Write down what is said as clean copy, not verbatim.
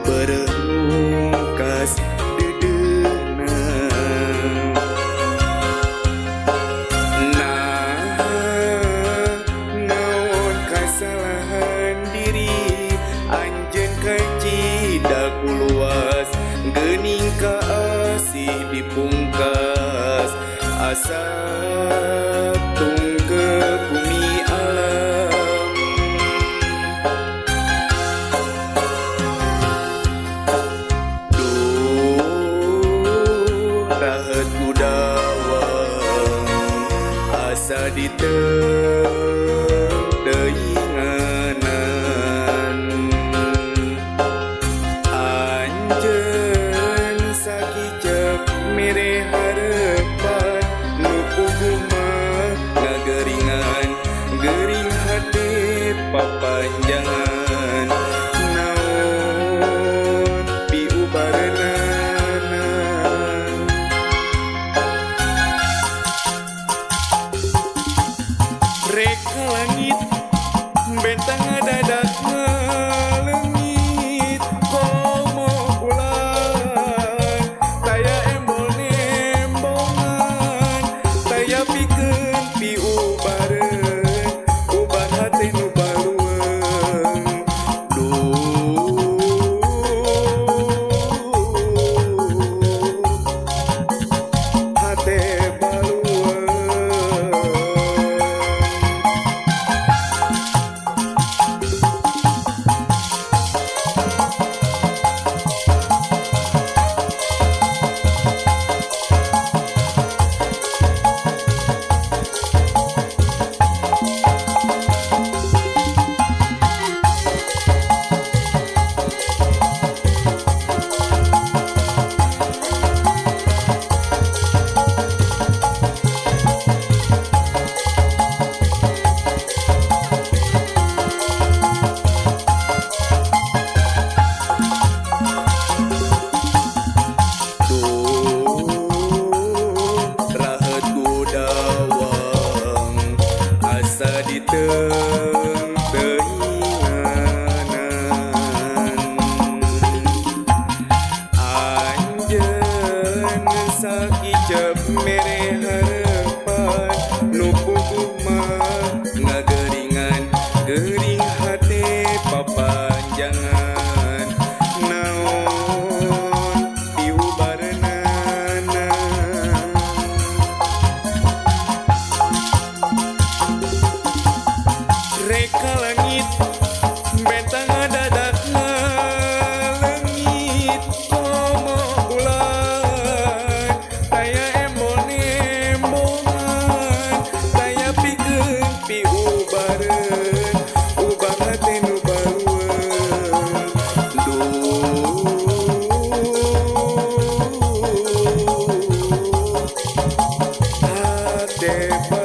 Beureum kas deudeuhna. Nah, naon kasalahan diri anjeun kacida ku luas, geuning kaasih dipungkas asa tungkep bumi alam. Duh, raheut gudawang asa diteuinganan. Anjeun sakicep mere harepan nu puguh mah ngageringan, gering hate papanjangan naon piubareunana. Rek ka langit bentang ngadadak ngaleungit komo bulan taya embol nembongan taya pikeun piubareun ubar hate nu balueung. Duh, hate balueung. Duh, raheut gudawang asa diteuinganan. Anjeun sakicep mere harepan nu puguh mah ngageringan, gering hate papanjangan naon piubareunana. Rek ka langit bentang ngadadak ngaleungit komo bulan taya embol nembongan taya pikeun piubareun ubar hate nu balueung. Duh, hate.